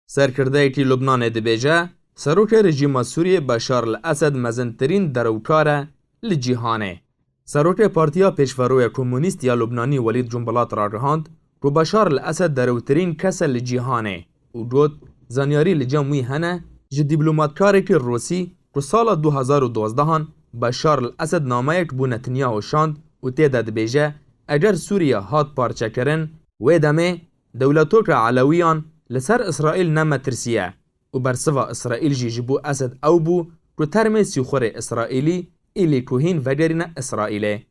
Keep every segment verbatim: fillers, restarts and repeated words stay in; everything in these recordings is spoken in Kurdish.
Serkirdeyekî Lubnanê dibêje, serokê rejîma Sûriyê Beşar el Esed mezintirîn derewkar e li cîhanê. Serokê Partiya Pêşveroya Komunîst ya Lubnanî Welîd Cumbilat ragihand ku Beşar el Esed derewtirîn kes e li cîhanê û got, zanyarî li cem wî hene ji dîplomatkarekî Rûsî ku sala du hazar û dozdehan Beşar el Esed nameyek bo Netanyahu şand û tê de dibêje, eger Sûriye hat parçekirin, wê demê dewletoka Elewiyan li ser Îsraîl ne metirsî ye û bersiva Îsraîl jî ji bo Esed ew bû ku termê sîxurê Îsraîlî Îlî Kuhîn vegerîne Îsraîlê.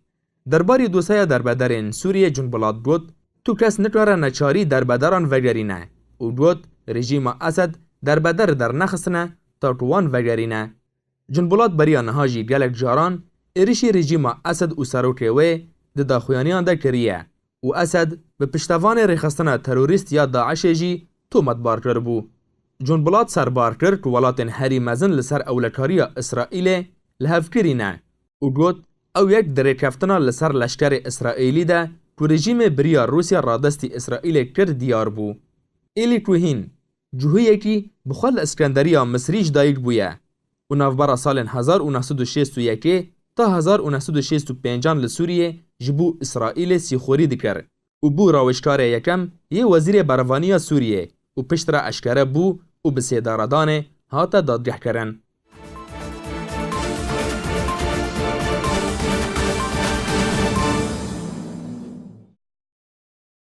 Derbarî dosyaya derbederên Sûriyê Cunbilat got, tu kes nikare neçarî derbederan vegerîne û got, rejîma Esed derbeder dernexistine ta ku wan vegerîne. Cunbilat beriya niha jî gelek caran êrişî rejîma Esed û serokê wê di daxuyaniyan de kiriye û Esed bi piştevanê rêxistina terorîst ya DAIŞê jî tometbar kiribû. Cunbilat serbar kir ku welatên herî mezin li ser ewlekariya Îsraîlê li hev kirî ne û got, ew yek di rêkeftina li ser leşkerê Îsraîlî de ku rejîmê bi riya Rûsya radestî Îsraîlê kir diyar bû. Êlî Kuhîn, cihûyekî bi xwe li Îskenderiya Misrî ji dayik bûye û navbera salên hezar û neh sed û şêst û yekê ta hezar û neh sed û şêst û pêncan li Sûriyê ji bo Îsraîlê sîxurî dikir û bû rawêjkarê yekem yê Wezîrê Berevaniya Sûriyê û piştre eşkere bû û bi sêdaredanê hate dadgehkirin.